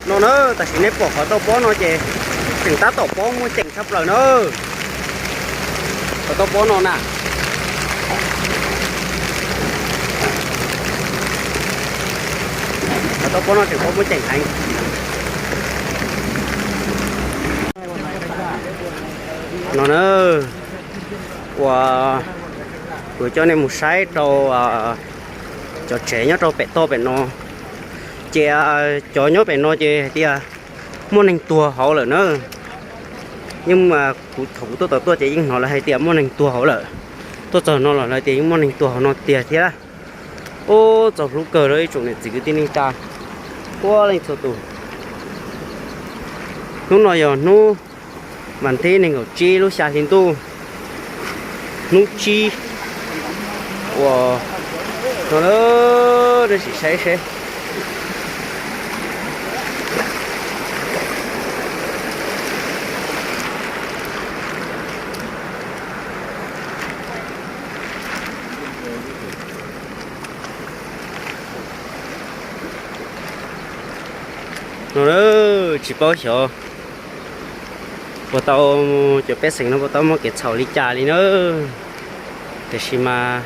No na, tam sim nej pom qhov toj pob no ces tseem tab tom pob muaj ceem tshaj plaws na. Qhov toj pob no na, qhov toj pob no tseem pob muaj ceem heev. No na, uas kuv coj nej mus saib rau cov tsev nyob rau pem toj pem no. Ces cov nyob pem no ces hais tias muaj neeg tuag hauv lawm na. Yeej, kuv thaum kuv tuaj tau tuaj ces yeej hnov lawv hais tias muaj neeg tuag hauv lawm. Tuaj txog no los lawv tias yeej muaj neeg tuag hauv no tiag thiab. Ub, txaus hlub kawg rau ib tsoom niam txiv kwv tij neej tsa, ua leej txhua tus. Hnub no yog hnub vas thib nees nkaum tsib lub xya hli ntuj, hnub tsib uas no, nej sim saib seb. No, tsis paub xyov puas tau, cov pej xeem no puas tau muaj kev txhaum li cas li na. Tiam sis mas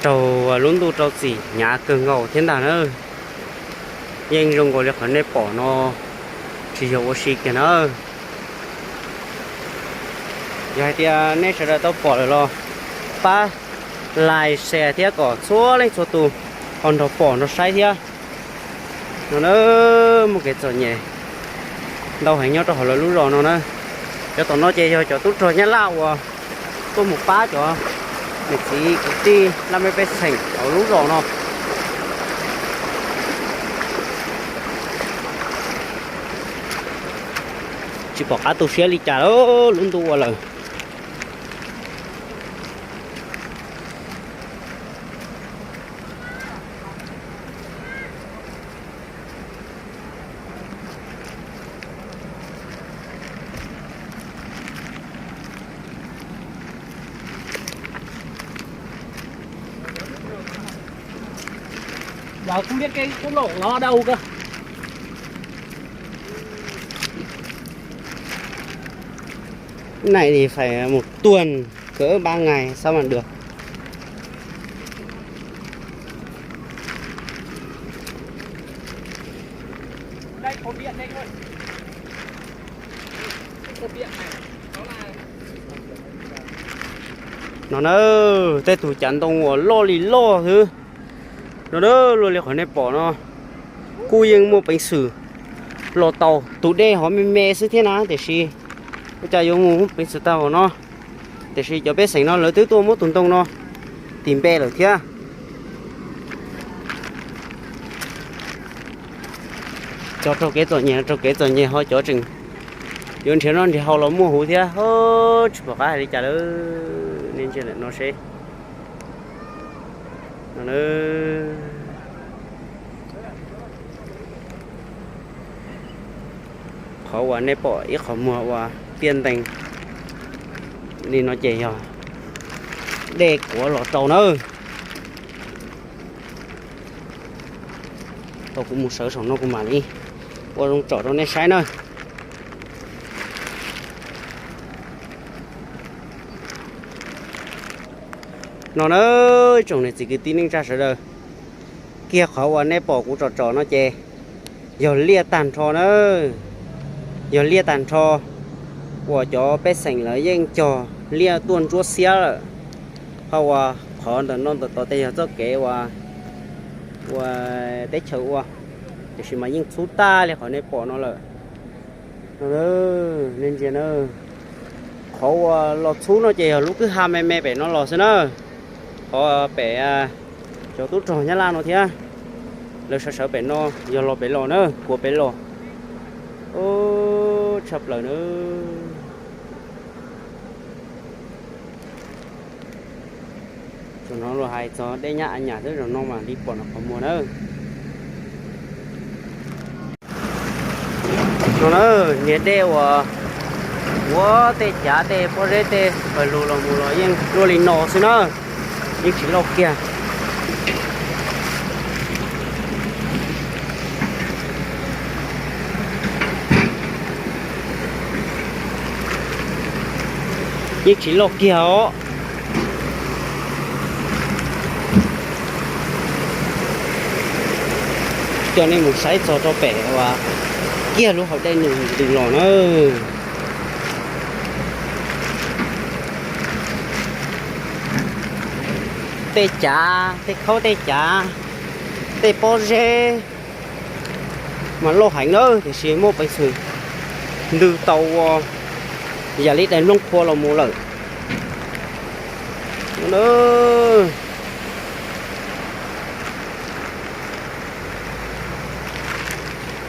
raug lub ntuj rau txim hnyav kawg nkaus thiab ntag na. Yeej zoo nkaus li qhov nej pom no, tsis yog ua si kiag na. Yog hais tias nej sawv daws tau pom lawm los pab like, share thiab kom txhua leej txhua tus ho nrog pom nrog saib thiab. No na, muaj kev txom nyem ntau heev nyob rau hauv lawv lub zos no na. Cov tom no ces yog cov tub rog Nyab Laj uas tuaj mus pab cov niam txiv kwv tij laj mej pej xeem hauv lub zos no. Tsis pom qab tu siab li cas, lub ntuj ua lawm. Giờ không biết cái quốc lộ nó ở đâu cơ. Cái này thì phải một tuần, cỡ ba ngày sao mà được. Đây, cột điện đây thôi. Cái cột điện này, nó là No na, tej tug cav ntoo uas loj li loj xwb. No na, luaj li qhov nej pom no, kuj yeej muaj peev xwm los tau. Tus dej ho me me xwb thiab na, tiam sis ua cas yuav mus muaj peev xwm tau no. Tiam sis cov pej xeem no lawv twb tuaj muab tus ntoo no tis npe lawm thiab. Cov raug kev txom nyem, raug kev txom nyem ho cov tseem yuav nrhiav noj nrhiav haus los muaj huv thiab. Tsis pom qab hais li cas lawm, nej ntsia ntawm no seb. No, qhov uas nej pom ib qhov muag uas tiaj ntees li no ces yog dej kuav los rau nawb. Tau kuv mus sawv saum no kuv mam li ua zoo tsom rau nej saib nawb. No na, tsoom niam txiv kwv tij neej tsa sawv daws, kiag qhov uas nej pom kuv tsom tsom no ces yog liaj tag nrho na, yog liaj tag nrho uas cov pej xeem lawv yeej cog liaj tuaj ntsuab xiab lawm. Ho uas qhov ntawm no ntawm tod tej yog txoj kev uas, uas teb chaws ua, tiam sis mas yeej txhub tag li qhov nej pom no lawm. No, nej ntsia na, qhov uas los txhub no ces yog lub kwj ha me me pem no los xwb na. Qhov pem cov tub rog Nyab Laj no thiab, lawv sawv sawv pem no, yog los pem los na, puav pem los. Tshaj plaws na. Zaum no luag hais txog dej nyab a nyam xwb, zaum no mam li pom nws qhov muag na. No na, niag dej uas ua tej cav tej pob zeb tej pawg lug los mus los yeej luaj li no xwb na, yeej tsis loj kiag. Yeej tsis loj kiag os. Coj nej mus saib txog rau pem uas kiag lub hauv dej nws ntws los na. Tej cav, tej khaub tej cav, tej pob zeb mas loj heev na, tiam sis muaj peev xwm ntws tau ua yam li daim nplooj qhuav los mus lawm.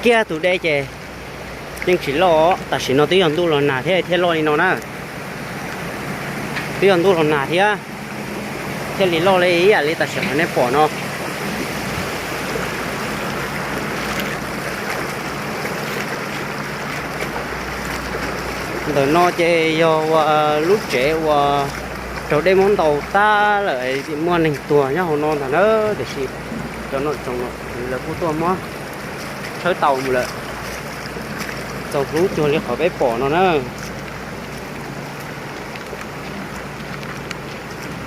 Kiag tus dej ces yeej tsis loj, tam sim no twb yog ntuj los nag thiab thiaj loj li no na. Twb yog ntuj los nag thiab, thiaj li loj li ib yam li tam sim qhov nej pom no. Ntawm no ces yog ua lub tsev uas raug dej muab ntaus tag lawm, muaj neeg tuag nyob hauv no ntag na, tiam sis cov nom tsoom no lawv kuj tuaj muab tshawb tau mus lawm. Txaus hlub cuag li qhov peb pom no na.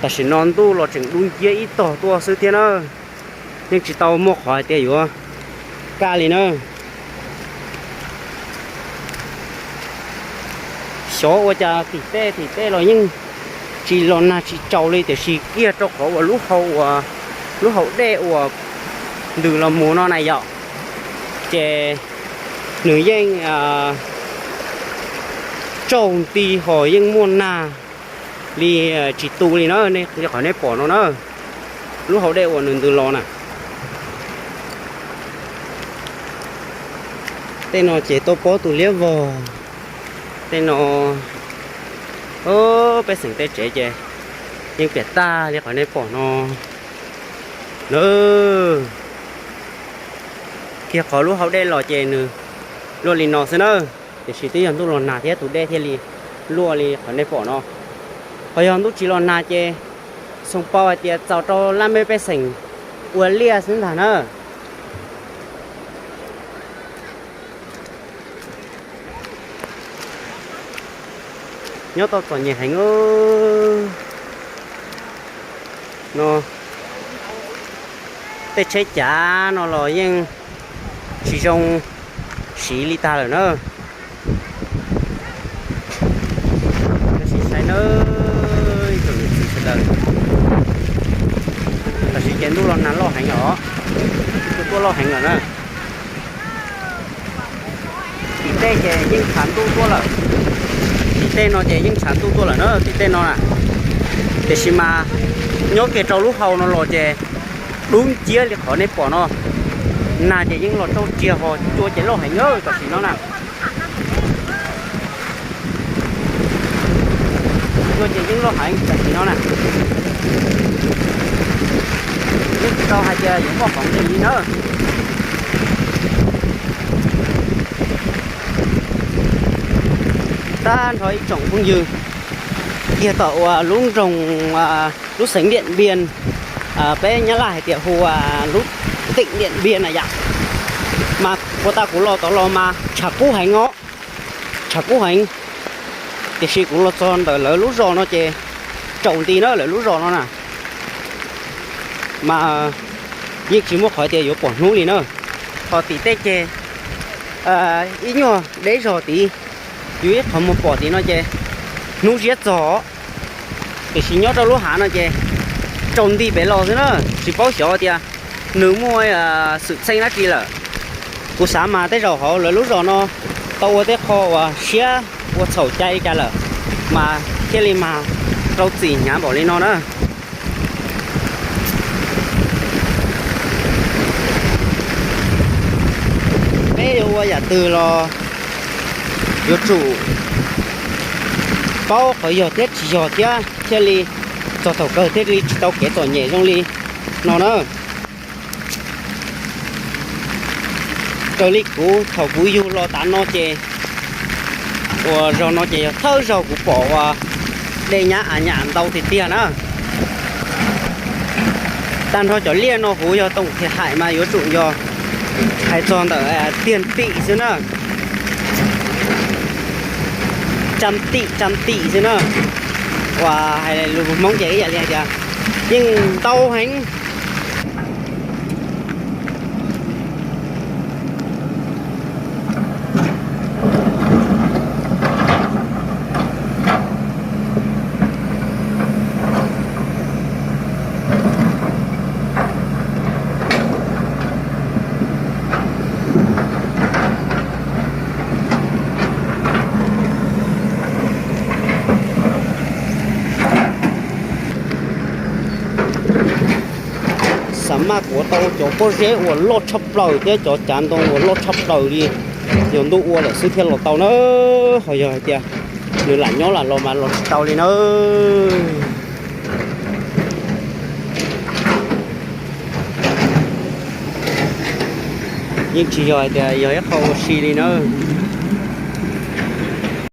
Tam sim no ntuj los tseem dub nciab ib tog tuaj xwb thiab na, yeej tsis tau muaj qhov hais tias yuav kaj li na. Xyov ua cas tim tej tim tej los yeej tsis los nag tsis tsaus li, tiam sis kiag rau qhov uas lub hau uas, lub hau dej uas ntws los mus no na yom, ces nws yeej tsaus nti ho yeej muaj nag li tsis tu li na, li qhov nej pom no na. Lub hau dej uas nws ntws los na. Tej no ces tuaj pob tus liab vog. Tej no, peb xeem tej tsev ces yeej piam tag li qhov nej pom no na. Kiag qhov lub hau dej los ces nws luaj li no xwb na, tiam sis twb yog ntuj los nag thiab tus dej thiaj li luaj li qhov nej pom no. Ho yog ntuj tsis los nag ces xoo pau hais tias txaus rau lab meb pej xeem ua liaj xwb ntag na. Nyob tau txom nyem heev no. Tej tsheb cav no los yeej tsis zoo siv li tag lawm na. Tab sis saib na, ib tsoom niam txiv sawv daws, tam sim ces ntuj los nag loj heev os, ntuj tuaj loj heev lawm na. Tim tej ces yeej tshav ntuj tuaj lawm. Tim tej no ces yeej tshav ntuj tuaj lawm na, tim tej no na. Tiam sis mas nyob kiag rau lub hau no los ces dub nciab li qhov nej pom no. Nag ces yeej los tsauj tsiag ho cua ces loj heev tam sim no na. Cua ces yeej loj heev tam sim no na. Yeej tsis tau hais tias yuav muaj qhov nqis li na. Tag nrho ib tsoom phooj ywg, kiag tom uas lub nroog, lub xeev Điện Biên, peb Nyab Laj hais tias hu lub tỉnh Điện Biên na yom. Mas puag ta kuv los tod los mas tshav kub heev os, tshav kub heev. Tiam sis kuv los txog ntawm lawv lub zos no ces tsaus nti na, lawv lub zos no na, mas yeej tsis muaj qhov tias yuav pom hnub li na. Ho tim tej ces ib nyuag deb zog tid, yus ib qho mus pom tim no ces hnub ziab txog. Tiam sis nyob rau lub hav no ces tsaus nti pem los xwb na, tsis paub xyov tias nws muaj xwm txheej dab tsi lawm. Kuv xav mas tej zaum hauv lawv lub zos no tau ua tej qho uas siab ua txhaum cai li cas lawm, mas thiaj li mas rau txim hnyav npaum li no na. Peb yuav ua yam twg los yuav tsum paub qhov yog thiab tsis yog thiab thiaj li txog thaum kawg thiaj li tsis tau kev txom nyem zoo li no na. Raws li kuv thaum kuv yug los tav no ces uas zaug no ces yog thawj zaug kuv pom uas dej nyab a nyam ntau tiag tiag na. Tag nrho cov liaj no huv yog toom thiaj hais mas yuav tsum yog hais txog ntawm tiag tim xwb na, tsam tim tsam tim xwb na. Uas hais lus Hmoob ces ib yam li hais tias yeej ntau heev. Xam maj kuav tau cov pob zeb uas loj tshaj plaws thiab cov cav ntoo uas loj tshaj plaws li. Yog ntuj ua lawm xwb thiaj los tau na, ho yog hais tias nws lam nyob lam los mas los tsis tau li na. Yeej tsis yog hais tias yog ib qho ua si li nawb.